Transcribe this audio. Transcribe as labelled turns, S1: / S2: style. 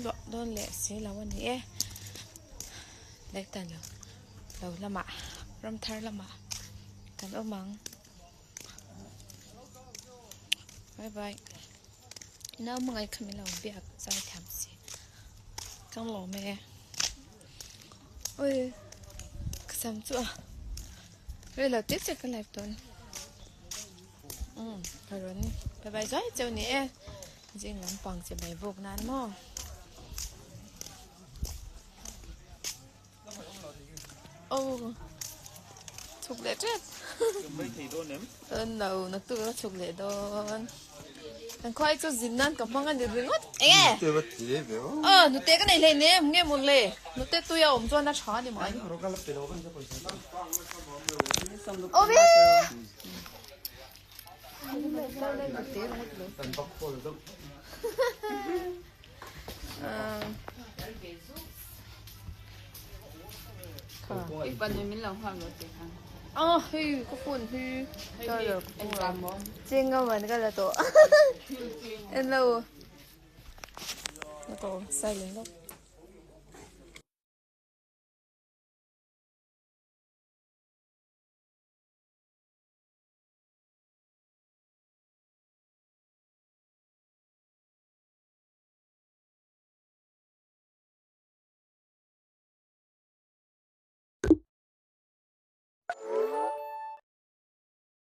S1: luah dawn leh si lo a ni e Lek dan lo lo lamah ramthar lamah kan awm ang bye bye nau hmangaih kha min lo biak zai thiam si ka lawm e ui ka sam chu a rei lo te che ka live dawn um ka rawn bye bye zai cheu ni e zing lampang che mai bawk nan maw. Oh chhuk leh tep no na tu ka chhuk leh dawn kan khuai chu zin nan ka hmang ani ringawt enge oh nute ka nei hlei nem nge mawn le nute tuia awm chuan a tha ani mai obi